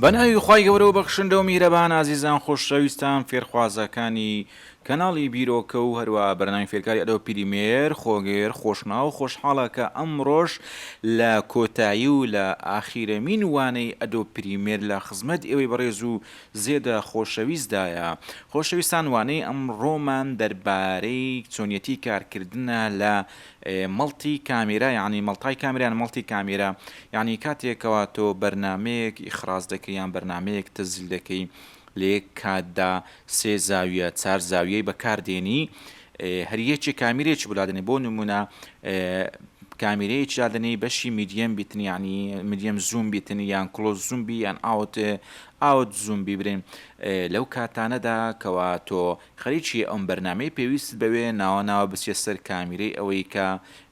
بەناوی خوای گەورە و بەخشندە و میهرەبان ئازیزان خۆشەویستان فێرخوازەکانی کەناڵی بیرۆکە و هەروەها بەرنامەی فێرکاری Adobe Premiere خۆگر خۆشناو و خۆشحاڵە کە ئەمڕۆش لە کۆتایی و لە ئاخیرەمین وانەی Adobe Premiere لە خزمەت ئێوەی بەڕێز و زێدە خۆشەویستدایە. خۆشەویستان وانەی ئەمڕۆمان دەربارەی چۆنیەتی کارکردنە لە multi camera یانی مەڵتای کامێرا یان multi camera یانی کاتێک کەوا تۆ بەرنامەیەک ئیخراج دەکەی یان بەرنامەیەک تەسجیل دەکەی لە یەک کاتدا سێ زاویە چار زاویەی بەکار دێنی هەر یەکێ کامیرەیەکی بۆ لادەنێ بۆ نمونە کامیرەیەکی لادەنێی بەشی medium بیتن یانی medium zoom بیتن یان close zoom بی یان out out zoom بی برێن لەو کاتانەدا کەوا تۆ خەریکی ئەم بەرنامەی پێویستت بەوێ ناوە ناوە بچیە سەر کامیرەی ئەوەی کە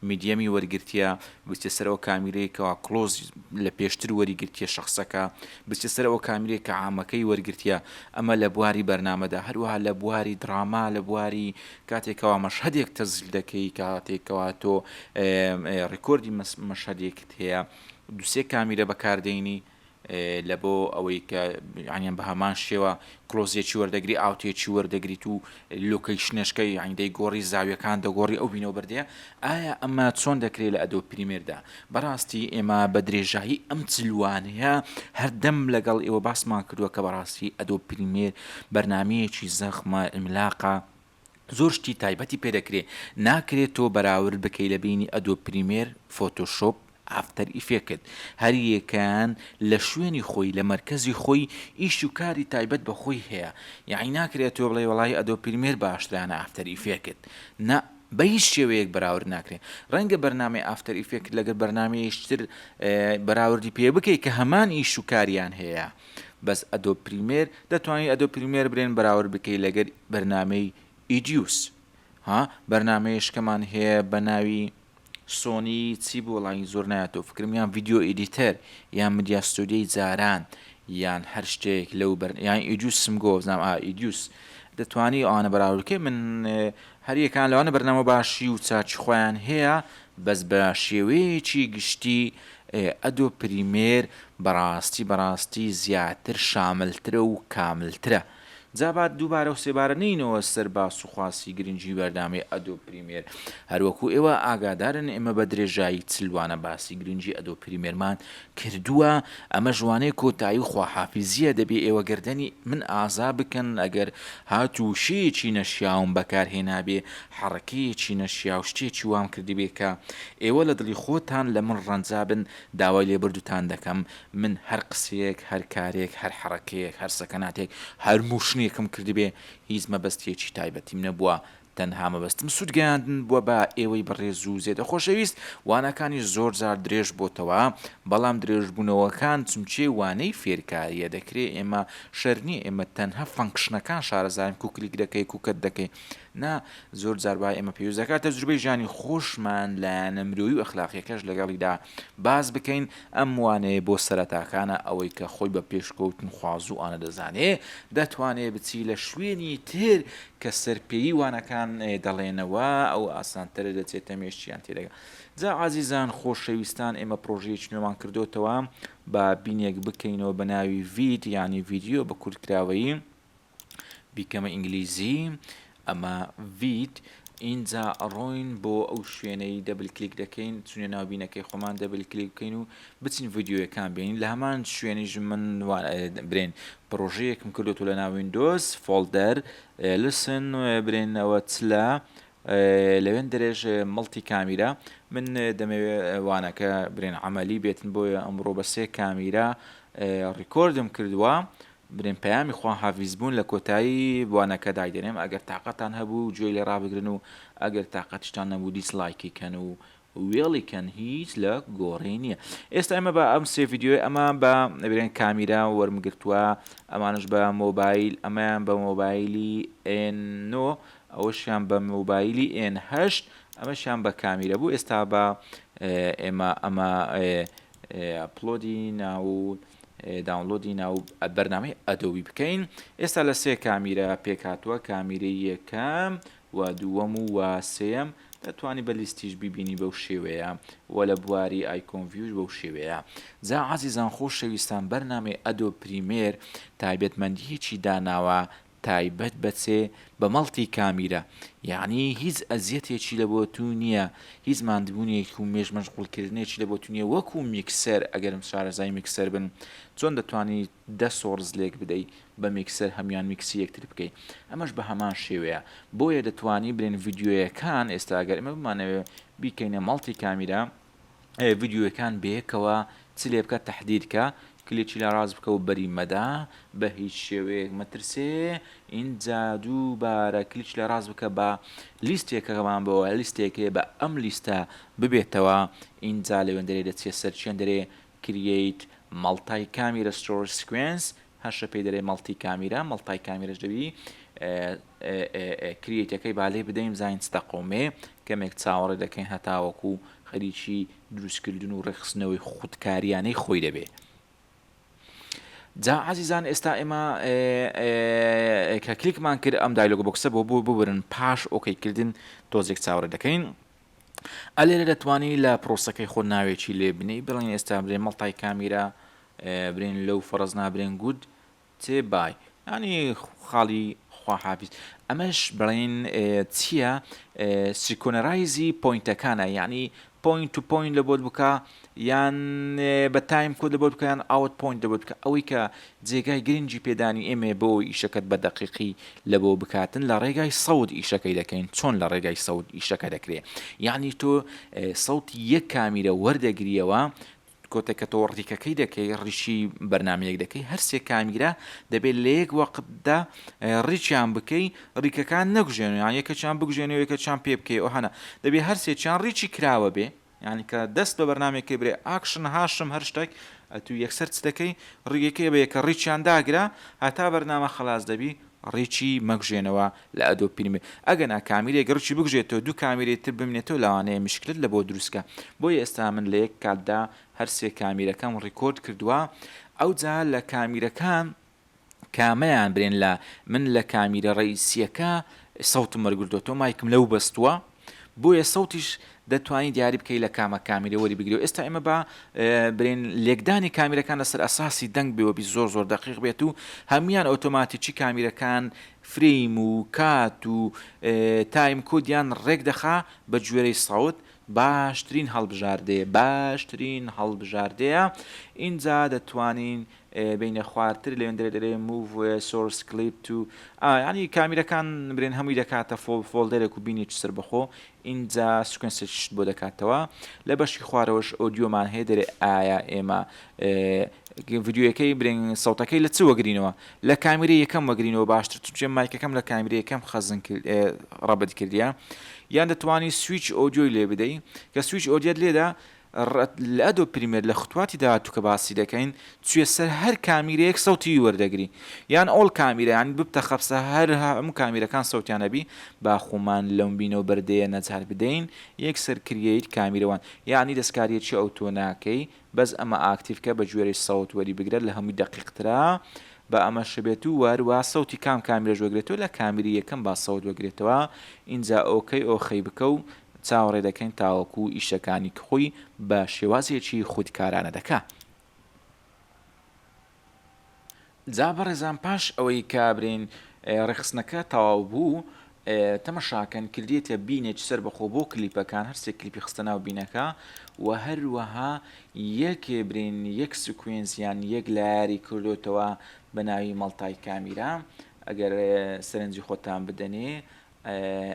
medium ی وەرگرتیە بچیە سەر ئەو کامیرەی کەوا close لە پێشتر وەریگرتیە شەخسەکە بچیە سەر ئەو کامیرەی کە عامەکەی وەرگرتیە ئەمە لە بواری بەرنامەدا هەروەها لە بواری دڕاما لە بواری کاتێک کەوا مەشهەدێک تەسجیل دەکەی کاتێک کەوا تۆ record ی مەشهەدێکت هەیە دوسێ کامیرە بەکاردێنی لە بۆ ئەوەی کە یانیان بە هەمان شێوە close ێکی وەردەگری out ێکی وەردەگریت و location ەشکە یانی دەیگۆڕی زاویەکان دەگۆڕی ئەو بینەوە بەردەیە ئایا ئەمە چۆن دەکرێت لە Adobe Premiere دا بەڕاستی ئێمە بە درێژایی ئەم چلوانەیە هەردەم لەگەڵ ئێوە باسمان کردووە کە بەڕاستی Adobe Premiere بەرنمەیەکی زەخمە عیملاقە زۆر شتی تایبەتی پێ دەکرێ ناکرێت تۆ بەراورد بکەی لە بینی Adobe Premiere Photoshop After Effect هەریەکەیان لە شوێنی خۆی لە مەرکەزی خۆی ئیش و کاری تایبەت بە خۆی هەیە یەعنی ناکرێت تۆ بڵێی وەڵاهی Adobe Premiere باشترە یان After Effect نا بە هیچ شێوەیەک بەراورد ناکرێت ڕەنگە بەرنامەی After Effect لەگەر بەرنامەیەکی تر بەراوردی پێ بکەی کە هەمان ئیش و کاریان هەیە بەس Adobe Premiere دەتوانی Adobe Premiere برێن بەراورد بکەی لەگەر بەرنامەی EDIUS ها بەرنامەیەشکەمان هەیە بە ناوی سۆنی چی بوو وەڵی زۆر نایەتەوە فکرم یان video editor یان Media Studio ی جاران یان هەر شتێک لەو بەر یان EDIUS سمگۆ زانام ئا EDIUS دەتوانی ئەوانە بەراورد بکەی من هەریەکان لەوانە بەرنامە باشی و چاکی خۆیان هەیە بەس بە شێوەیەکی گشتی Adobe Premiere بەڕاستی بەڕاستی زیاتر شاملترە و کاملترە جا با دووبارە و سێبارە نەینەوە سەر باس و خواسی گرنگی بەرنامەی Adobe Premiere. هەروەکو ئێوە ئاگادارن ئێمە بە درێژایی 40 وانە باسی گرنگی Adobe Premiere مان کردووە، ئەمەش وانەی کۆتایی و خواحافیزییە، دەبێ ئێوە گەردەنی من ئازا بکەن ئەگەر هاتوو وشەیەکی نەشیاوم بەکار هێنابێ، حەڕەکەیەکی نەشیاو، شتێکی وام کردبێ کە ئێوە لە دڵی خۆتان لە من ڕەنجا بن، داوای لێبردووتان دەکەم. من هەر قسەیەک، هەر کارێک، هەر حەڕەکەیەک، هەر سەکەناتێک، هەر motion ێکم کردبێ، هیچ مەبەستێکی تایبەتیم نەبووە، تەنها مەبەستم سوود گەیاندن بووە بە ئێوەی بەڕێز و زێدە خۆشەویست، وانەکانیش زۆر جار درێژ بۆتەوە، بەڵام درێژبوونەوەکان چونکێ وانەی فێرکارییە، دەکرێ ئێمە شەرت نییە ئێمە تەنها function ەکان شارەزاین کو کلیک دەکەی کو cut دەکەی، نا، زۆر جار وایە ئێمە پێویست دەکات تەجروبەی ژیانی خۆشمان لایەنە مرۆیی و ئەخلاقیەکەش لەگەڵیدا باس بکەین، ئەم وانەیە بۆ سەرەتاکانە ئەوەی کە خۆی بە پێشکەوتن خوازووانە دەزانێ دەتوانێ بچی لە شوێنی تر کە سەرپێیی وانەکان دەڵێنەوە ئەو ئاسانترە دەچێتە مێشکیان تێدەگا. جا ئازیزان خۆشەویستان ئێمە پڕۆژەیەکی نوێمان کردۆتەوە با bin ێک بکەینەوە بە ناوی vid یانی ڤیدیۆ بە کورتکراوەیی. بیکەمە ئینگلیزی ئەمە vid ئینجا ئەڕۆین بۆ ئەو شوێنەی double click دەکەین چونە ناو bin ەکەی خۆمان double click بکەین و بچین ڤیدیۆیەکان بینین لە هەمان شوێنیش من برێن پرۆژەیەکم کردوێت لە ناو Windows folder lesson برێنەوە چلە لەوێن درێژ multi camera من دەمەوێت وانەکە برێن عملی بێتن بۆیە ئەمڕۆ بە سێ کامیرا record م کردووە برێم پەیامی خواحافیز بوون لە کۆتایی وانەکە دایدەنێم ئەگەر تاقەتان هەبوو گوێی لێ ڕابگرن و ئەگەر تاقەتیشتان نەبوو dislike ی کەن و وێڵی کەن هیچ لە گۆڕێ نییە ئێستا ئێمە بە ئەم سێ ڤیدیۆی ئەمە بە برێن کامیرا وەرمگرتووە ئەمانش بە مۆبایل ئەمەیان بە مۆبایلی N9 ئەوەشیان بە مۆبایلی N8 ئەمەشیان بە کامیرە بوو ئێستا بە ئێمە ئەمە upload ی ناو download ی ناو بەرنامەی Adobe بکەین ئێستا لە سێ کامیرە پێکهاتووە کامیرەی یەکەم و دووەم و وە سێیەم دەتوانی بە لیستیش بیبینی بەو شێوەیە وە لە بواری icon view ش بەو شێوەیە جا عەزیزان خۆشەویستان بەرنامەی Adobe Premiere تایبەتمەندیەکی داناوە تایبەت بە چێ بە multi camera یەعنی هیچ ئەزیەتێکی لە بۆ تو نیە هیچ ماندبونێک و مێش مەشغوڵ کردنێکی لە بۆ تو نیە وەکو میکسەر ئەگەرم شارەزای میکسەر بن چۆن دەتوانی دە source لێک بدەی بە میکسەر هەموان میکسی یەکتر بکەی ئەمەش بە هەمان شێوەیە بۆیە دەتوانی برێن ڤیدیۆیەکان ئێستا گەر ئێمە بمانەوێ بیکەینە multi camera ڤیدیۆیەکان بەیەکەوە چ لێ بکە تەحدید کە کلیکی لە ڕاست بکە و بەری مەدە بە هیچ شێوەیەک مەترسێ ئینجا دووبارە کلیکی لە ڕاست بکە بە لیستێکەکەمان بۆ لیستێکێ بە ئەم لیستە ببێتەوە ئینجا لەوێندەرێ دەچێ سەر چێندەرێ Create Multi Camera Story Sequence هەشە پێی دەرێ multi camera multi camera ش دەبی create ەکەی با لێ بدەین بزانین چ دەقەومێ کەمێک چاوەڕێ دەکەین هەتاوەکو خەریکی دروستکردن و ڕێکخستنەوەی خودکاریانەی خۆی دەبێ. جا عزیزان ئێستا ئێمە کە کلیکمان کرد ئەم dialog box ە بۆ بۆ ببرن پاش okay کردن تۆزێک چاوەڕێ دەکەین ئەلێرە دەتوانی لە پرۆسەکەی خۆت ناوێکی لێ بنێی بڵێن ئێستا برێن multi camera برێن لەو فەڕز نابرێن good تێ bye ینی خاڵی خواحافیز ئەمەش بڵێن چییە synchronize ی point ەکانە یعنی point to point لە بۆت بکە یان بە time code لە بۆت بکە یان out point لە بۆت بکە ئەوەی کە جێگای گرنگی پێدانی ئێمەیە بۆ ئەوەی ئیشەکەت بە دەقیقی لە بۆ بکاتن لە ڕێگای سەوت ئیشەکەی دەکەین چۆن لە ڕێگای سەوت ئیشەکە دەکرێ یعنی تۆ سەوتی یەک کامیرە وەردەگریەوە کۆتە کە تۆ ڕیکەکەی دەکەی ڕیشی بەرنمەیەک دەکەی هەرسێ کامیرە دەبێت لە یەک وەقتدا ڕیچیان بکەی ڕیکەکان نەگوژێن یان یەکەچیان بگوژێنەوە یەکەچیان پێ بکەی ئەوهانە دەبێ هەرسێکیان ڕیچی کراوە بێ یانی کە دەست بە بەرنامەیەک برێ ئاکشن هاشم هەر شتێک ئەتوو یەکسەر چ دەکەی ڕیگەکەی بە یەکە ڕیچیان داگرە هەتا بەرنامە خەلاس دەبی ڕیچی مەکژێنەوە لە Adobe Premiere ئەگەنا کامیرێک ڕیچی بکژێتەوە دوو کامیرەی تر بمێنێتەوە لەوانەیە مشکلت لە بۆ دروستکە بۆیە ئێستا من لە یەک کاتدا هەرسێ کامیرەکەم record کردووە ئەوجا لە کامیرەکان کامەیان برێن لە من لە کامیرە ڕەئیسیەکە سەوتم وەرگرتووە مایکم لەو بەستووە بۆیە سەوتیش دەتوانی دیاری بکەی لە کامە کامیرە وەری بگری و ئێستا ئێمە بە برێن لێکدانی کامیرەکان لەسەر ئەساسی دەنگ بێوە بی زۆر زۆر دقیق بێت و هەموان ئۆتۆماتیکی کامیرەکان frame و کات و time code یان ڕێک دەخا بە گوێرەی سەوت باشترین هەڵبژاردەیە باشترین هەڵبژاردەیە ئینجا دەتوانین بینە خوارتر لەوێندەرێ دەرێ move source clip to یانی کامیرەکان برێن هەمووی دەکاتە فۆڵ folder ێک و bin ێکی سەربەخۆ ئینجا sequence ێکیشت بۆ دەکاتەوە لە بەشی خوارەوەش audio مان هەیە دەرێ ئایا ئێمە ڤیدیۆیەکەی برێن سەوتەکەی لە چ وەگرینەوە لە کامیرە یەکەم وەگرینەوە باشتر چونکە مایکەکەم لە کامیرە یەکەم خەزن ڕەبت کردیە یان دەتوانی switch audio ی لێ بدەی کە switch audio ت لێدا لە Adobe Premiere لە خطواتی داهاتوو کە باسی دەکەین چویە سەر هەر کامیرەیەک سەوتی وی وەردەگری یان all camera یانی ببتە خەبسە هەر هەموو کامیرەکان سەوتیان هەبی با خۆمان لەم بینەو بەردەیە نەجات بدەین یەکسەر create camera one یانی دەستکاریەکی ئەوتۆ ناکەی بەس ئەمە active کە بە گوێرەی سەوت وەری بگرە لە هەمووی دەقیقترە با ئەمەش بێت و وەهەروا سەوتی کام کامیرەش وەگرێتەوە لە کامیری یەکەم با سەوت وەگرێتەوە ئینجا okay ئۆخەی بکە و چاوەڕێ دەکەین تاوەکو ئیشەکانی خۆی بە شێوازێکی خودکارانە دەکا. جا بەڕێزان پاش ئەوەی کە برێین ڕێکخستنەکە تەواو بوو تەمەشاکەن کردیەتە bin ێکی سەربەخۆ بۆ کلیپەکان هەرسێ کلیپی خستە ناو bin ەکە و هەروەها یەک برێن یەک sequence یان یەک layer ی کردۆتەوە بە ناوی multi camera ئەگەر سەرنجی خۆتان بدەنێ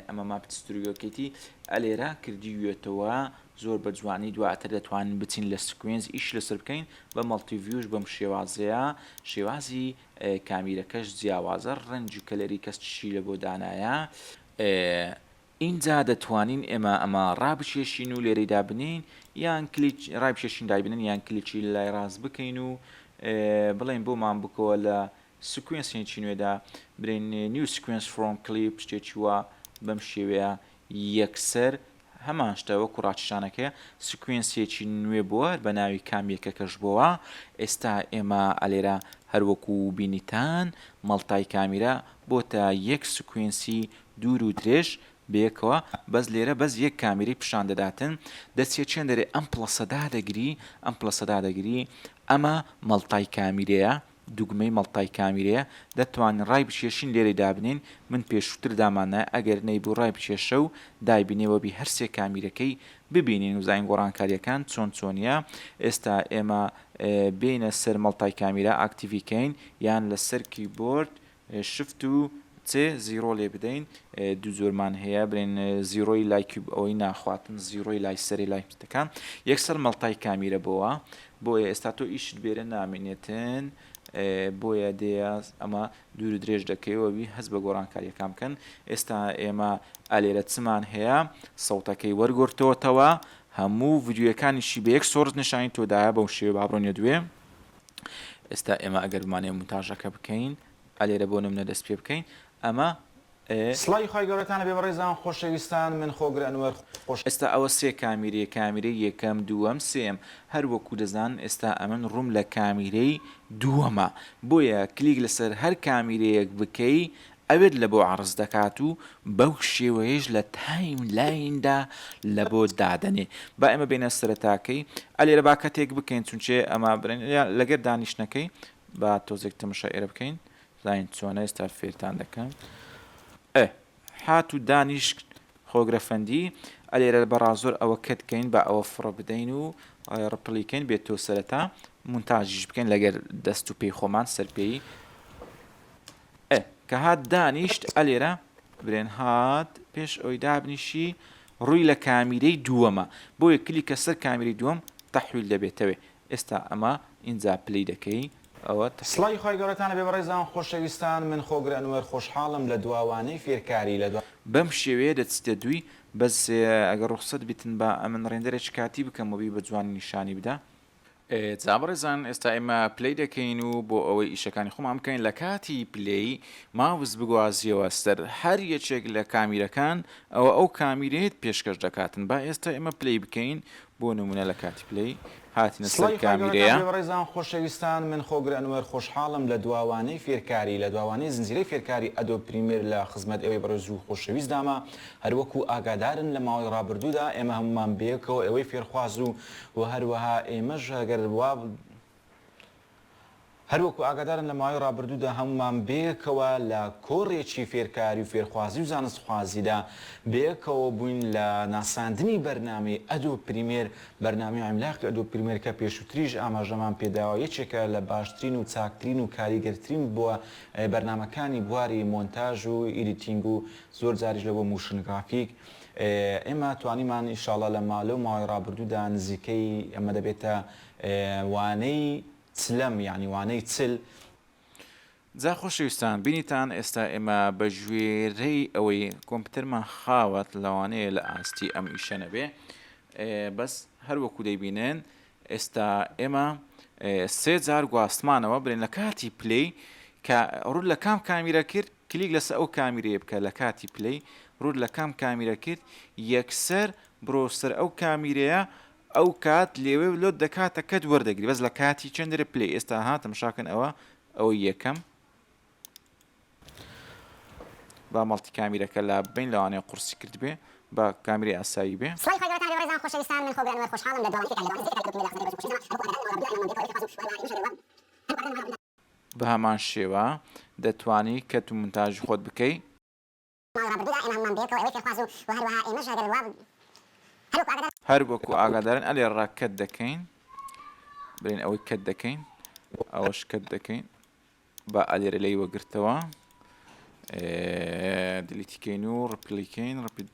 ئەمە ماپت ستوریۆکەیتی ئەلێرە کردیویەتەوە زۆر بە جوانی دواتر دەتوانین بچین لە sequence ئیش لەسەر بکەین بە multi view ش بەم شێوازەیە شێوازی کامیرەکەش جیاوازە ڕەنج و color ی کەس چی لە بۆ دانایە ئینجا دەتوانین ئێمە ئەمە ڕابکێشین و لێرەی دابنین یان کلیک ڕایبکێشین دایبنن یان کلیکی لای ڕاست بکەین و بڵێن بۆمان بکەوە لە sequence ێکی نوێدا برێن new sequence from clip شتێکی وا بەم شێوەیە یەکسەر هەمان شتە وەکو ڕاکیشانەکەیە sequence ێکی نوێ بووە بە ناوی cam یەکەکەش بۆوە ئێستا ئێمە ئەلێرە هەروەکو بینیتان multi camera بۆتە یەک sequence ی دوور و درێژ بەیەکەوە بەس لێرە بەس یەک کامیرەی پیشان دەداتن دەچیە چێندەرێ ئەم plus ە دادەگری ئەم plus ە دادەگری ئەمە multi کامیرەیە دوگمەی multi کامیرەیە دەتوانین ڕای بکێشین لێرەی دابنێین من پێشووتر داماننایە ئەگەر نەیبوو ڕای بکێشە و دایبنێ وەبی هەرسێ کامیرەکەی ببینین و زانین گۆڕانکاریەکان چۆن چۆنیە ئێستا ئێمە بێینە سەر multi camera active ی کەین یان لەسەر کیبۆرد shift و چێ zero لێ بدەین دوو جۆرمان هەیە برێن zero ی لای کیب ئەوەی ناخواتن zero ی لای سەری لای دەکان یەکسەر multi کامیرە بۆوە بۆیە ئێستا تۆ ئیشت بێرە نامێنێتن بۆیە دێە ئەمە دوور درێژ دەکەیەوە وی هەست بە گۆڕانکاریەکان بکەن ئێستا ئێمە ئەلێرە چمان هەیە سەوتەکەی وەرگرتەوەتەوە هەموو ڤیدیۆیەکانیشی بە یەک source نیشانی تۆدایە بەو شێوە با بڕۆینە دوێ ئێستا ئێمە ئەگەر بمانەوێ مونتاژەکە بکەین ئەلێرە بۆ نمونە دەست پێ بکەین ئەمە ئێ. سڵاوی خوای گەورەتان لەبێ بەڕێزان خۆشەویستان من خۆگر ئەنوەر خۆش. ئێستا ئەوە سێ کامیرەیە کامیرەی یەکەم دووەم سێیەم هەر وەکو دەزانن ئێستا ئەمن ڕووم لە کامیرەی دووەمە بۆیە کلیک لەسەر هەر کامیرەیەک بکەی ئەوێت لە بۆ عەڕز دەکات و بەو شێوەیەش لە timeline دا لە بۆ دادەنێ با ئێمە بێینە سەرەتاکەی ئەلێرە با cut ێک بکەین چونچێ ئەمە برێن لەگەر دانیشتنەکەی با تۆزێک تەمەشای ئێرە بکەین زانین چۆنە ئێستا فێرتان دەکەم ئێ هات و دانیشت خۆگرە فەندی ئەلێرە بە razor ئەوە cut کەین با ئەوە فڕە بدەین و ڕپڵی کەین بێت تۆ سەرەتا مونتاژیش بکەین لەگەر دەست و پێی خۆمان سەر پێی ئێ کە هات دانیشت ئەلێرە برێن هات پێش ئەوی دابنیشی ڕووی لە کامیرەی دووەمە بۆیە کلیکە سەر کامیرەی دووەم تەحویل دەبێتەوێ ئێستا ئەمە ئینجا play دەکەی ئەوە تەحویل. سڵاوی خوای گەورەتان لەبێ بەڕێزان خۆشەویستان من خۆگر ئەنوەر خۆشحاڵم لە دوا وانەی فێرکاری لە دوا. بەم شێوەیە دەچیتە دووی بەس ئەگەر ڕوخسەت بیتن با ئەمن render ێکی کاتی بکەم وەبی بە جوانی نیشانی بدا. جا بەڕێزان ئێستا ئێمە play دەکەین و بۆ ئەوەی ئیشەکانی خۆمان بکەین لە کاتی play ماوس بگوازیەوە سەر هەر یەکێک لە کامیرەکان ئەوە ئەو کامیرەیەت پێشکەش دەکاتن با ئێستا ئێمە play بکەین بۆ نمونە لە کاتی play هاتینە سەر سڵاوی خوای گەورەتان کامیرەیە. بێ بەڕێزان خۆشەویستان من خۆگر ئەنوەر خۆشحاڵم لە دوا وانەی فێرکاری لە دوا وانەی زنجیرەی فێرکاری Adobe Premiere لە خزمەت ئێوەی بەڕێز و خۆشەویستدامە هەروەکو ئاگادارن لە ماوەی ڕابردوودا ئێمە هەموومان بەیەکەوە ئێوەی فێرخواز و و هەروەها ئێمەش ئەگەر وا هەروەکو ئاگادارن لە ماوەی ڕابردوودا هەموومان بەیەکەوە لە کۆڕێکی فێرکاری و فێرخوازی و زانستخوازیدا بەیەکەوە بووین لە ناساندنی بەرنامەی Adobe Premiere، بەرنامەی عیملاقی Adobe Premiere کە پێشووتریش ئاماژەمان پێداوە یەکێکە لە باشترین و چاکترین و کاریگەرترین بۆ بەرنامەکانی بواری مۆنتاژ و editing و زۆر جاریش لە بۆ motion graphic ئێمە توانیمان ئیشاڵا لە لەو ماوەی ڕابردوودا نزیکەی ئەمە دەبێتە وانەی چلەم یانی وانەی 40. جا خۆشەویستان بینیتان ئێستا ئێمە بە گوێرەی ئەوەی کۆمپیوتەرمان خاوەت لەوانەیە لە ئاستی ئەم ئیشە نەبێ بەس هەر وەکو دەیبینن ئێستا ئێمە سێ جار گواستمانەوە برێن لە کاتی play کە ڕوو لە کام کامیرە کرد کلیک لەسەر ئەو کامیرەیە بکە لە کاتی play ڕووت لە کام کامیرە کرد یەکسەر بڕۆ سەر ئەو کامیرەیە ئەو کات لێوێ لۆت دەکاتە cut وەردەگری بەس لە کاتی چەندرە play ئێستا ها تەمشاکەن ئەوە ئەوەی یەکەم با multi کامیرەکە لا ببەین لەوانەیە قورسی کردبێ با کامیرەی ئاسایی بێ. سڵاوی خوای گەورەتان لێ بەڕێزان خۆشەویستان من خۆگرە ئەنوەر خۆشحاڵم لە دواوانەی فێرکاری. بەهەمان شێوە دەتوانی cut و مونتاژی خۆت بکەی. هەر وەکو ئاگادارن ئەلێرە cut دەکەین برێن ئەوەی cut دەکەین ئەوەش cut دەکەین با ئەلێرە لێی وەگرتەوە delete ی کەین و ڕپلی کەین ڕپی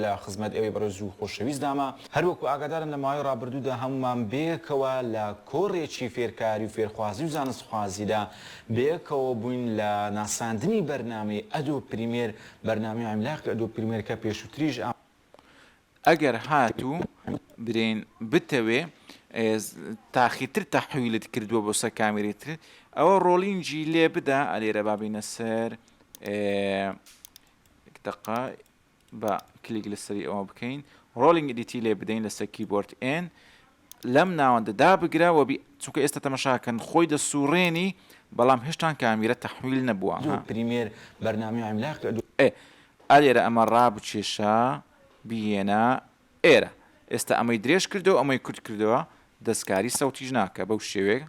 لە خزمەت ئێوەی بەڕێز و خۆشەویستدامە. هەروەکو ئاگادارن لە ماوەی ڕابردوودا هەموومان بەیەکەوە لە کۆڕێکی فێرکاری و فێرخوازی و زانستخوازیدا بەیەکەوە بووین لە ناساندنی بەرنامەی Adobe Premiere، بەرنامەی عیملاقی Adobe Premiere کە پێشووتریش ئام. ئەگەر هاتوو برێین بتەوێ تاخیرتر تەحویلت کردووە بۆ سەر کامێرەی تر ئەوە rolling ی لێ بدە ئەلێرە با بینە سەر دقە با کلیک لەسەری ئەوە بکەین rolling edit ی لێ بدەین لەسەر کیبۆرد N. لەم ناوەندە دابگرە وە بی چونکە ئێستا تەمەشاکەن خۆی دەسوڕێنی بەڵام هێشتان کامیرە تەحویل نەبووە ها. پریمێر بەرنامەی عیملاقی ئەدۆ. ئێ ئەلێرە ئەمە ڕابکێشە بیهێنە ئێرە ئێستا ئەمەی درێژ کردەوە ئەمەی کورت کردەوە دەستکاری سەوتیش ناکە بەو شێوەیە.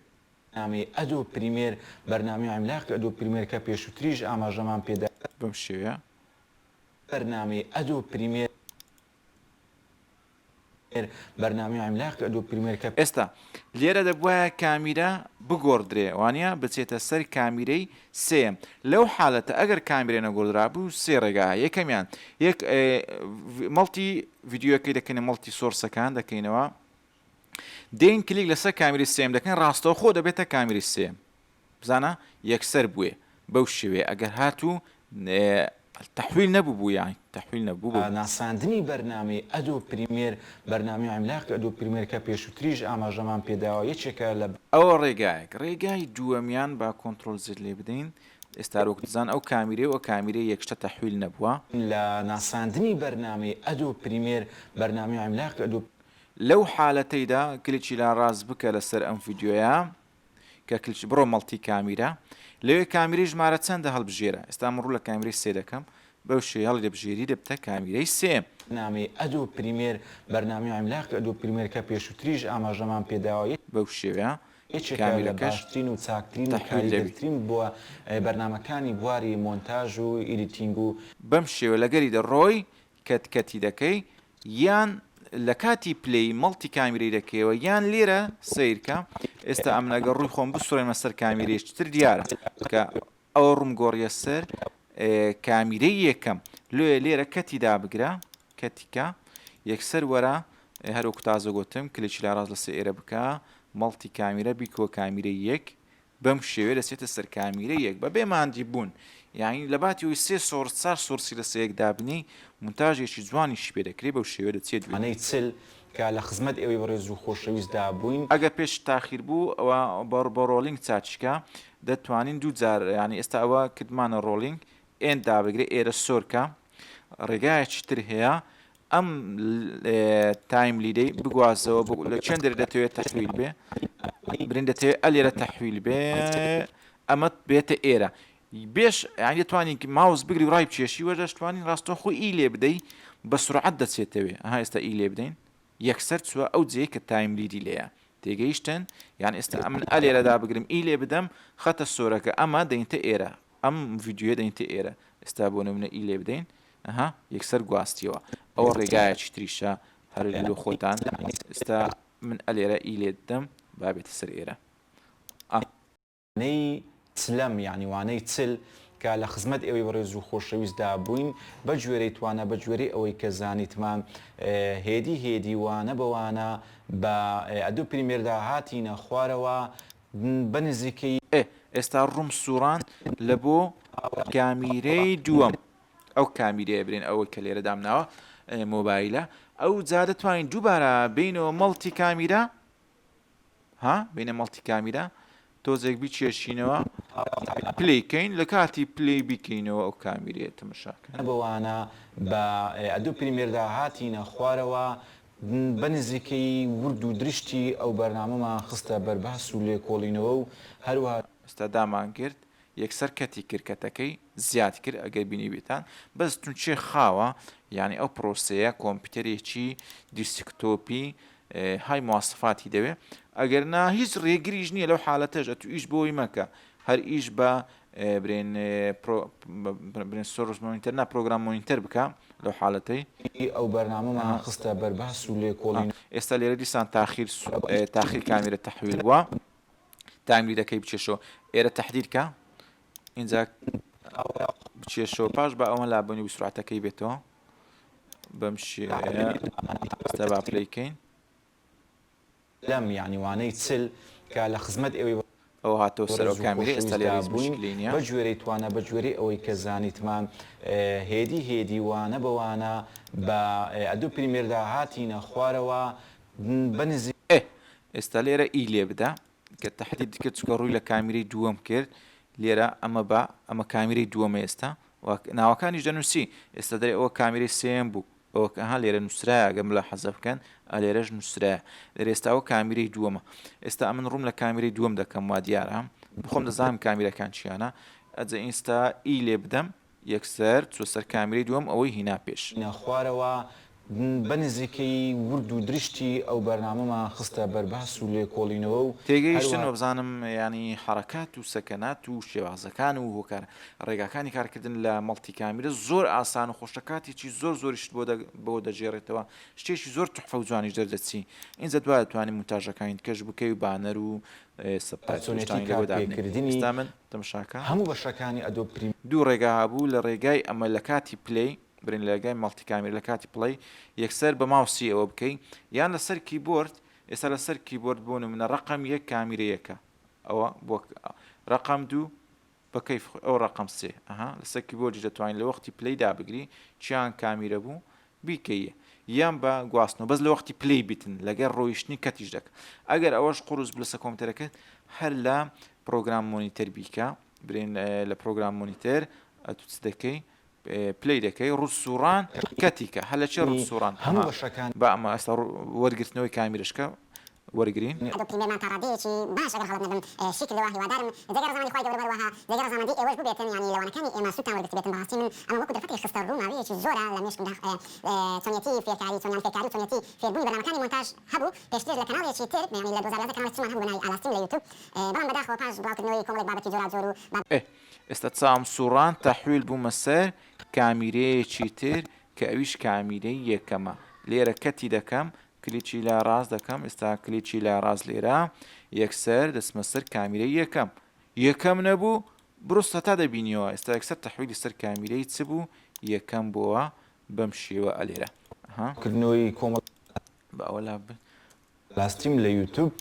بەرنامەی ئەدۆ پریمێر بەرنامەی عیملاقی ئەدۆ پریمێر کە پێشووتریش ئاماژەمان پێدا. بەم شێوەیە. بەرنامەی ئەدۆ پریمێر بەرنامەی عیملاقی ئەدۆ پریمێر کە. ئێستا لێرە دەبوایە کامیرا بگۆڕدرێ وانیە بچێتە سەر کامیرەی سێیەم لەو حالەتە ئەگەر کامیرە نەگۆڕدرابوو سێ ڕێگا هەیە یەکەمیان یەک multi ڤیدیۆیەکەی دەکەینە multi source ەکان دەکەینەوە دێین کلیک لەسەر کامیرەی سێیەم دەکەین ڕاستەوخۆ دەبێتە کامیرەی سێیەم بزانە یەکسەر بوێ بەو شێوەیە ئەگەر هاتوو تەحویل نەبوو بوو یان تەحویل نەبوو بەو. ناساندنی بەرنامەی ئەدۆب پریمێر، بەرنامەی عیملاقی ئەدۆب پریمێر کە پێشووتریش ئاماژەمان پێداوە یەکێکە لە. ئەوە ڕێگایەک، ڕێگای دووەمیان با control Z لێ بدەین، ئێستا وەک دەزان ئەو کامیرەی و ئەو کامیرەی یەک شتە تەحویل نەبووە. لە ناساندنی بەرنامەی ئەدۆب پریمێر، بەرنامەی عیملاقی ئەدۆب. لەو حالەتەیدا کلیکی لا ڕاست بکە لەسەر ئەم ڤیدیۆیە. کە کلچ بڕۆ multi کامیرا لەوێ کامیرەی ژمارە چەندە هەڵبژێرە ئێستا من ڕوو لە کامیرەی سێ دەکەم بەو شێوەیە هەڵی دەبژێری دەبتە کامیرەی سێ. بەرنامەی ئەدۆب پریمێر، بەرنامەی عیملاقی ئەدۆب پریمێر کە پێشووتریش ئاماژەمان پێداوە، بەو شێوەیە یەکێکە لە کامیرەکەش باشترین و چاکترین و تەحویل دەبیت. کاریگەرترین بووە بەرنامەکانی بواری مۆنتاژ و editing و. بەم شێوە لەگەری دەڕۆی کەت کەتی دەکەی یان لە کاتی play multi کامیرەی دەکەیەوە یان لێرە سەیرکە ئێستا ئەمن ئەگەر ڕووی خۆم بسڕێنمە سەر کامیرەیەکی تر دیارە کە ئەوە ڕووم گۆڕیە سەر کامیرەی یەکەم لۆیە لێرە cut ی دابگرە cut ی کە یەکسەر وەرە هەروەکو تازە گوتم کلێکی لا ڕاست لەسەر ئێرە بکە multi کامیرە بیکەوە کامیرەی یەک بەم شێوەیە دەچێتە سەر کامیرەی یەک بەبێ ماندی بوون یانی لەباتی ئەوەی سێ source چار source ی لەسەر یەک دابنێی مونتاژێکی جوانیشی پێ دەکرێ بەو شێوەیە دەچێت وێ. وانەی 40 کە لە خزمەت ئێوەی بەڕێز و خۆشەویستدا بووین. ئەگەر پێش تاخیر بوو ئەوە بە rolling چاکیکە دەتوانین دوو جار یانی ئێستا ئەوە کردمانە rolling end دابگرێ ئێرە سۆرکە ڕێگایەکی تر هەیە ئەم timeline ەی بگوازەوە بۆ لە چێن دەرێ دەتەوێت تەحویل بێ برین دەتەوێت ئەلێرە تەحویل بێ ئەمە بێتە ئێرە بێش یانی دەتوانین ماوس بگری و ڕای بکێشی وە دەشتوانین ڕاستەوخۆ ئی لێ بدەی بە سرعەت دەچێتەوێ ئەها ئێستا ئی لێ بدەین یەکسەر چوە ئەو جێی کە timeline ی لێیە تێگەیشتن یان ئێستا ئەمن ئەلێرە دابگرم ئی لێ بدەم خەتە سۆرەکە ئەمە دەینتە ئێرە ئەم ڤیدیۆیە دەینتە ئێرە ئێستا بۆ نمونە ئی لێ بدەین ئەها یەکسەر گواستیەوە ئەوە ڕێگایەکی تریشە هەر لۆ خۆتان ئێستا من ئەلێرە ئی لێ دەم با بێتە سەر ئێرە ئا. وانەی چلەم یانی وانەی 40 کە لە خزمەت ئێوەی بەڕێز و خۆشەویستدا بووین بە گوێرەی توانا بە گوێرەی ئەوەی کە زانیتمان هێدی هێدی وانە بە وانە بە ئەدۆب پریمێردا هاتینە خوارەوە بە نزیکەیی. ئێ ئێستا ڕووم سوڕاند لە بۆ کامیرەی دووەم ئەو کامیرەیە برێن ئەوەی کە لێرە دامناوە مۆبایلە ئەو جا دەتوانین دووبارە بینەوە multi کامیرا ها بینە multi کامیرا تۆزێک بیکێشینەوە play کەین لە کاتی play بیکەینەوە ئەو کامیرەیە تەمەشاکەن. بەوانە بە ئەدۆب پریمێردا هاتینە خوارەوە بە نزیکەیی ورد و درشتی ئەو بەرنامەمان خستە بەر باس و لێکۆڵینەوە و هەروەها. ئێستا دامان گرت یەکسەر cut ی کرد cut ەکەی زیاد کرد ئەگەر بینیبێتان بەس چونچێ خاوە یانی ئەو پرۆسەیە کۆمپیوتەرێکی desktop ی های مواسفاتی دەوێ ئەگەر نا هیچ ڕێگریش نییە لەو حالەتەش ئەتو ئیش بۆی مەکە هەر ئیش بە برێن برێن source monitor نا program monitor بکە لەو حالەتەی. ئەو بەرنامەمان خستە بەر باس و لێکۆڵینەوە. ئێستا لێرە دیسان تاخیر تاخیر کامیرە تەحویل بووە timeline ەکەی بکێشەوە ئێرە تەحدید کە ئینجا بکێشەوە پاش بە ئەوە لابنی و سرعەتەکەی بێتەوە بەم شێوەیە ئێستا با play کەین. لەم یانی وانەی 40 کە لە خزمەت ئێوەی ئەوە هاتەوە سەر بەڕێز ئەو و کامیرەی ئێستا خۆشەویستدا لێرە هیچ بووین موشکلەی نییە. بە گوێرەی توانا بە گوێرەی ئەوەی کە زانیتمان هێدی هێدی وانە بە وانە بە ئەدۆب پریمێردا هاتینە خوارەوە بە نزیک. ئێ ئێستا لێرە ئی لێ بدە کە تەحدید کرد چونکە ڕووی لە کامیرەی دووەم کرد لێرە ئەمە بە ئەمە کامیرەی دووەمە ئێستا ناوەکانیش دەنووسی ئێستا دەرێ ئەوە کامیرەی سێیەم بوو. ئەوە کە ها لێرە نووسرایە گەر ملاحەزە بکەن ئە لێرەش نووسرایە لێرە ئێستا ئەوە کامیرەی دووەمە ئێستا ئەمن ڕووم لە کامیرەی دووەم دەکەم وا دیارە بخۆم دەزانم کامیرەکان چیانە ئەجە ئینستا ئی لێ بدەم یەکسەر چوە سەر کامیرەی دووەم ئەوەی هینا پێش. هینا خوارەوە بە نزیکەیی ورد و درشتی ئەو بەرنامەمان خستە بەر باس و لێکۆڵینەوە و تێگەیشتن هەروەها. وەبزانم یانی حەڕەکات و سەکەنات و شێوازەکان و هۆکار ڕێگاکانی کارکردن لە multi کامیرە زۆر ئاسان و خۆشە کاتێکی زۆر زۆریشت بۆ بۆ دەگێڕێتەوە شتێکی زۆر توحفە و جوانیش دەردەچی ئینجا دوای دەتوانی مونتاژەکانی دیکەش بکەی و بانەر و subtitle و چۆنێتی شتانی لێ بۆ دابنێی کارپێکردنی ئێستا من تەماشاکە. هەموو بەشەکانی Adobe Premiere. دوو ڕێگا هەبوو لە ڕێگای ئەمە لە کاتی play برێن لە ڕێگای multi کامیرە لە کاتی play یەکسەر بە ماوسی ئەوە بکەی یان لەسەر کیبۆرد ئێستا لەسەر کیبۆرد بۆ نمونە ڕەقەم یەک کامیرە یەکە ئەوە بۆ ڕەقەم دوو بە کەیف خۆی ئەو ڕەقەم سێ ئەها لەسەر کیبۆردیش دەتوانین لە وەختی play دابگری چیان کامیرە بوو بیکەیە یان بە گواستنەوە بەس لە وەختی play بیتن لەگەر ڕۆیشتنی cut یش دەک ئەگەر ئەوەش قورس بوو لەسەر کۆمپیوتەرەکەت هەر لە program monitor بیکە برێن لە program monitor ئەتو چ دەکەی play دەکەی ڕوت سوڕان cut یکە هەر لە چێ ڕوت سوڕان هەموو بەشەکانی. با ئەمە ئێستا وەرگرتنەوەی کامیرەشکە وەرگرین. Adobe Premiere مان تا ڕادەیەکی باش ئەگەر غەڵەت نەبم شی کردەوە هیوادارم جێگای ڕەزامەندی خوای گەورە و هەروەها جێگای ڕەزامەندی ئێوەش بووبێتن یانی لە وانەکانی ئێمە سوودتان وەرگرتبێتن بەڕاستی من ئەمە وەکو دەرفەتێک خستە ڕوو ماوەیەکی زۆرە لە مێشکمدا چۆنیەتی فێرکاری چۆنیان فێرکاری و چۆنیەتی فێربوونی بەرنامەکانی مۆنتاژ هەبوو پێشتر لە کەناڵێکی تر یانی لە 2011 کەناڵێکی ترمان هەبوو بە ناوی ئالاستیم لە یوتوب بەڵام بەداخەوە پاش بڵاوکردنەوەی کۆمەڵێک بابەتی جۆراوجۆر و باب. ئێ ئێستا چاوم سوڕاند تەحویل بوومە سەر کامیرەیەکی تر کە ئەویش کامیرەی یەکەمە لێرە cut ی دەکەم کلیکی لای ڕاست دەکەم ئێستا کلیکی لای ڕاست لێرە یەکسەر دەچمە سەر کامیرەی یەکەم یەکەم نەبوو بڕۆ سەتا دەبینیەوە ئێستا یەکسەر تەحویلی سەر کامیرەی چ بوو یەکەم بۆوە بەم شێوە ئەلێرە ها کردنەوەی کۆمەڵ بە ئەوە لا لاستیم لە یوتوب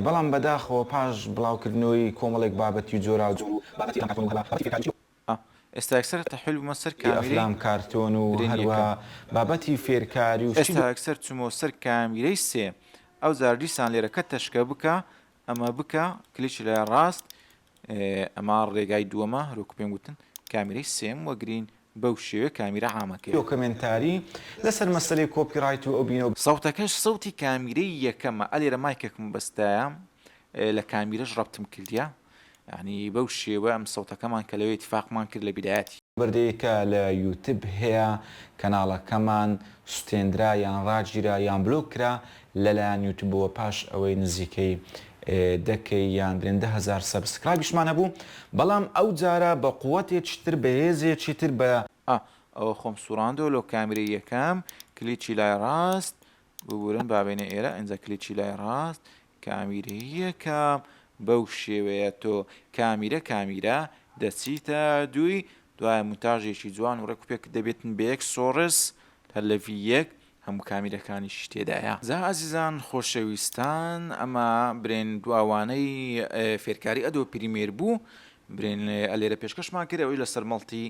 بەڵام بەداخەوە پاش بڵاوکردنەوەی کۆمەڵێک بابەتی جۆراوجۆر و بابەتی کارتۆن و هەروەها بابەتی فێرکاریی و. ئا ئێستا یەکسەر تەحویل بوومە سەر کامیرەی ئەفلام کارتۆن و برێن هەروەها یەکەم. بابەتی فێرکاری و شتی. ئێستا یەکسەر چوومەوە سەر کامیرەی سێ ئەوجار دیسان لێرەکە تەشکە بکە ئەمە بکە کلیکی لای ڕاست ئەمە ڕێگای دووەمە هەروەکو پێم گوتن کامیرەی سێم وەگرین بەو شێوەیە کامیرە عامەکەیە. دۆکۆمێنتاری لەسەر مەسەلەی copyright و ئەو بینەو. سەوتەکەش سەوتی کامیرەی یەکەمە ئەلێرە مایکێکم بەستایە لە کامیرەش ڕەبتم کردیە یانی بەو شێوە ئەم سەوتەکەمان کە لەوێ ئیتفاقمان کرد لە بیدایەتی. بەردەی کە لە یوتب هەیە کەناڵەکەمان سوتێندرا یان ڕاگیرا یان بلۆک کرا لەلایەن یوتبەوە پاش ئەوەی نزیکەی دە K یان برێن 10,000 subscribe یشمان هەبوو بەڵام ئەو جارە بە قوەتێکی تر بە هێزێکی تر بە. ئا ئەوە خۆم سوڕاندەوە لۆ کامیرەی یەکەم کلیکی لای ڕاست ببورن با بێنە ئێرە ئینجا کلیکی لای ڕاست کامیرەی یەکەم بەو شێوەیە تۆ کامیرە کامیرە دەچیتە دووی دوایە مونتاژێکی جوان و ڕێک و پێک دەبێتن بە یەک source هەر لە V یەک هەموو کامیرەکانیشی تێدایە. جا ئازیزان خۆشەویستان ئەمە برێن دوا وانەی فێرکاری Adobe Premiere بوو برێن ئەلێرە پێشکەشمان کرد ئەوەی لەسەر multi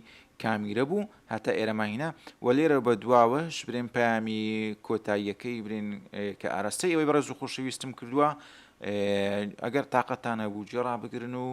کامیرە بوو هەتا ئێرەمان هینا و لێرە بە دواوەش برێن پەیامی کۆتاییەکەی برێن کە ئاراستەی ئێوەی بەڕێز و خۆشەویستم کردووە ئەگەر تاقەتان هەبوو گوێ ڕابگرن و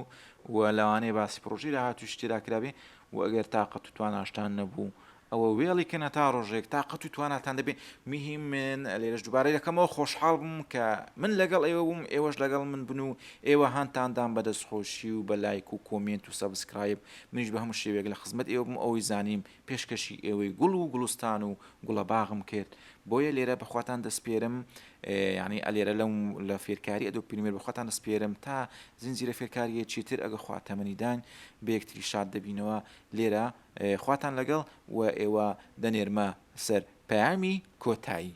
و لەوانەیە باسی پڕۆژەی داهاتووش تێدا کرابێ و ئەگەر تاقەت و تواناشتان نەبوو ئەوە وێڵی کەن هەتا ڕۆژێک تاقەت و تواناتان دەبێ مهم من لێرەش دووبارەی دەکەمەوە خۆشحاڵ بووم کە من لەگەڵ ئێوە بووم ئێوەش لەگەڵ من بن و ئێوە هانتان دام بە دەستخۆشی و بە لایک و comment و subscribe منیش بە هەموو شێوەیەک لە خزمەت ئێوە بووم ئەوەی زانیم پێشکەشی ئێوەی گوڵ و گوڵستان و گوڵەباغم کرد بۆیە لێرە بەخواتان دەسپێرم یانی ئەلێرە لەم لە فێرکاری Adobe Premiere بەخواتان دەسپێرم تا زنجیرە فێرکاریەکی تر ئەگە خوا تەمەنی داین بە یەکتری شاد دەبینەوە لێرە خواتان لەگەڵ و ئێوە دەنێرمە سەر پەیامی کۆتایی.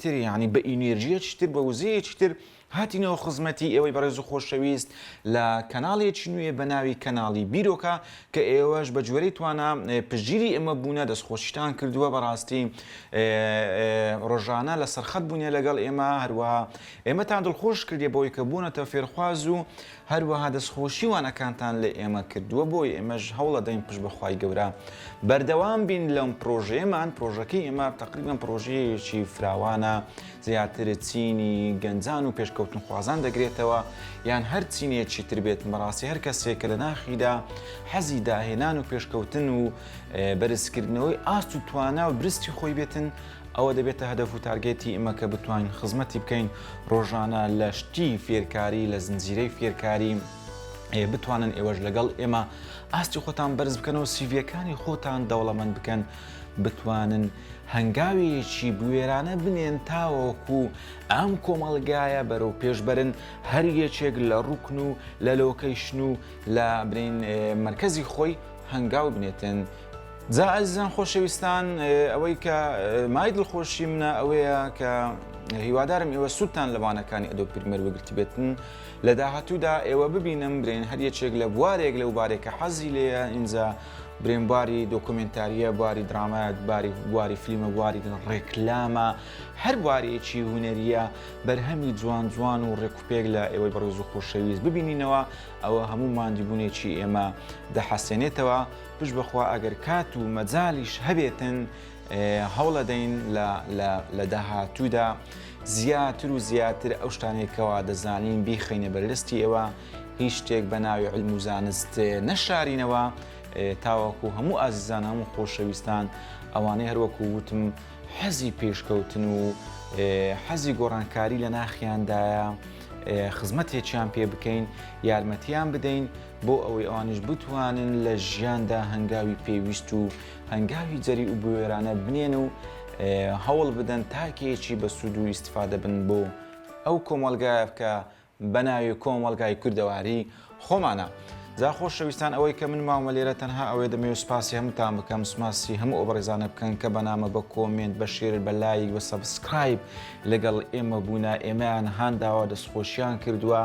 تر یانی بە ئینێرژیەکی تر بە وزەیەکی تر هاتینەوە خزمەتی ئێوەی بەڕێز و خۆشەویست لە کەناڵێکی نوێ بە ناوی کەناڵی بیرۆکە کە ئێوەش بە جۆرەی توانا پشتگیری ئێمە بوونە دەستخۆشیتان کردووە بەڕاستی ڕۆژانە لە سەرخەت بوونە لەگەڵ ئێمە هەروەها ئێمەتان دڵخۆش کردێ بۆی کە بوونەتە فێرخواز و هەروەها دەستخۆشی وانەکانتان لە ئێمە کردووە بۆیە ئێمەش هەوڵەدەین پشت بە خوای گەورە بەردەوام بین لەم پرۆژەیەمان پرۆژەکەی ئێمە تەقریبەن پرۆژەیەکی فراوانە زیاتر چینی گەنجان و پێشکەوت. پێشکەوتنخوازان دەگرێتەوە یان هەر چینێکی تر بێت، بەڕاستی هەر کەسێک کە لە ناخیدا حەزی داهێنان و پێشکەوتن و بەرزکردنەوەی ئاست و توانا و برستی خۆی بێتن، ئەوە دەبێتە هەدەف و target ی ئێمە کە بتوانین خزمەتی بکەین ڕۆژانە لە شتی فێرکاری لە زنجیرەی فێرکاری بتوانن ئێوەش لەگەڵ ئێمە ئاستی خۆتان بەرز بکەنەوە CV یەکانی خۆتان دەوڵەمەند بکەن بتوانن هەنگاوێکی بوێرانە بنێن تاوەکو ئەم کۆمەڵگایە بەرەو پێش بەرن هەر یەکێک لە ڕوکن و لە location و لە برین مەرکەزی خۆی هەنگاو بنێتن. جا ئازیزان خۆشەویستان ئەوەی کە مای دڵخۆشی منە ئەوەیە کە هیوادارم ئێوە سوودتان لە وانەکانی Adobe Premiere وەگرتبێتن لە داهاتوودا ئێوە ببینم برێن هەر یەکێک لە بوارێک لەو بارێک کە حەزی لێیە ئینجا برێن بواری دۆکۆمێنتاریە بواری درامایە باری بواری فلیمە بواری ڕێکلامە هەر بوارێکی هونەریە بەرهەمی جوان جوان و ڕێکوپێک لە ئێوەی بەڕێز و خۆشەویست ببینینەوە ئەوە هەموو ماندیبوونێکی ئێمە دەحەسێنێتەوە پشت بەخوا ئەگەر کات و مەجالیش هەبێتن هەوڵەدەین لە داهاتوودا زیاتر و زیاتر ئەو شتانەی کەوا دەزانین بیخەینە بەردەستی ئێوە هیچ شتێک بە ناوی علم و زانست نەشارینەوە تاوەکو هەموو ئازیزان هەموو خۆشەویستان ئەوانەی هەروەکو وتم حەزی پێشکەوتن و حەزی گۆڕانکاری لە ناخیاندایە خزمەتێکیان پێ بکەین یارمەتیان بدەین بۆ ئەوەی ئەوانیش بتوانن لە ژیاندا هەنگاوی پێویست و هەنگاوی جەری و بوێرانە بنێن و هەوڵ بدەن تاکێکی بە سوود و ئیسیفادە بن بۆ ئەو کۆمەڵگایە کە بە ناوی کۆمەڵگای کوردەواری خۆمانە. جا خۆشەویستان ئەوەی کە من ماومە لێرە تەنها ئەوەیە دەمەوێت سوپاسی هەمووتان بکەم سوپاسی هەموو ئەو بەڕێزانە بکەن کە بە نامە بە comment بە share بە لایک بە subscribe لەگەڵ ئێمە بوونە ئێمەیان هانداوە دەستخۆشیان کردووە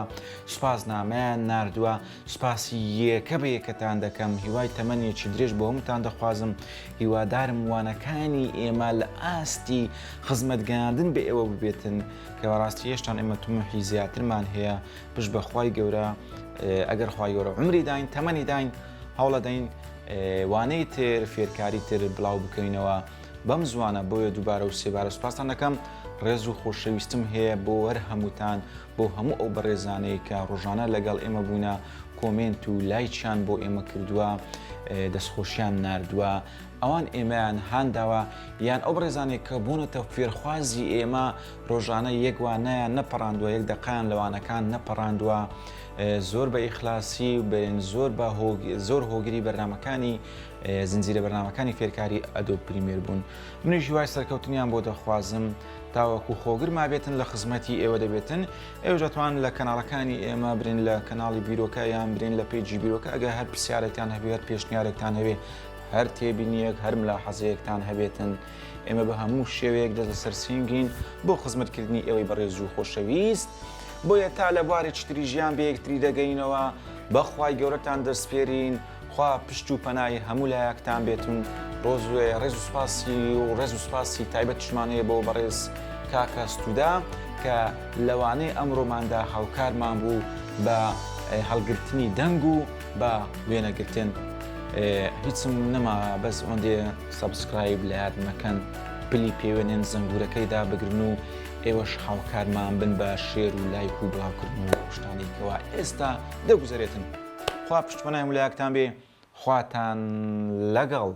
سوپاس نامەیان ناردووە سوپاسی یەکە بە یەکەتان دەکەم هیوای تەمەنێکی درێژ بۆ هەمووتان دەخوازم هیوادارم وانەکانی ئێمە لە ئاستی خزمەتگەیاندن بە ئێوە ببێتن کە بەڕاستی هێشتان ئێمە تموحی زیاترمان هەیە پشت بە خوای گەورە ئەگەر خوای گەورە عمری داین تەمەنی داین هەوڵەدەین وانەی تر فێرکاری تر بڵاو بکەینەوە بەم زوانە بۆیە دووبارە و سێبارە سوپاستان دەکەم ڕێز و خۆشەویستم هەیە بۆ هەر هەمووتان بۆ هەموو ئەو بەڕێزانەی کە ڕۆژانە لەگەڵ ئێمە بوونە comment و لایکیان بۆ ئێمە کردووە دەستخۆشیان ناردووە ئەوان ئێمەیان هانداوە یان ئەو بەڕێزانەی کە بوونەتە فێرخوازی ئێمە ڕۆژانە یەک وانەیان نەپەڕاندووە یەک دەقەیان لە وانەکان نەپەڕاندووە زۆر بە ئیخلاسی و بەرێن زۆر بە زۆر هۆگری بەرنامەکانی زنجیرە بەرنامەکانی فێرکاری Adobe Premiere بوون منیش هیوای سەرکەوتنیان بۆ دەخوازم تاوەکو خۆگر مابێتن لە خزمەتی ئێوە دەبێتن ئێوەش دەتوان لە کەناڵەکانی ئێمە برین لە کەناڵی بیرۆکە یان برین لە page ی بیرۆکە ئەگەر هەر پرسیارێکتان هەبێ هەر پێشنیارێکتان هەبێ هەر تێبینیەک هەر ملاحەزەیەکتان هەبێتن ئێمە بە هەموو شێوەیەک دەست لەسەر سینگین بۆ خزمەتکردنی ئێوەی بەڕێز و خۆشەویست بۆیە تا لە بوارێکی تری ژیان بە یەکتری دەگەینەوە بەخوای گەورەتان دەسپێرین خوا پشت و پەنای هەموو لایەکتان بێتن ڕۆز ڕێز و سوپاسی و ڕێز و سوپاسی تایبەتیشمان هەیە بۆ بەڕێز کاکە ستودا کە لەوانەی ئەمڕۆماندا هاوکارمان بوو بە هەڵگرتنی دەنگ و بە وێنەگرتن هیچم نەما بەس ئەوەندێ subscribe لە یاد مەکەن پلی پێوێنێن زەنگورەکەی دابگرن و ئێوەش هاوکارمان بن بە share و لایک و بڵاوکردن و شتانەی کەوا ئێستا دەگوزەرێتن. خوا پشت پەنای هەموو لایەکتان بێ خواتان لەگەڵ.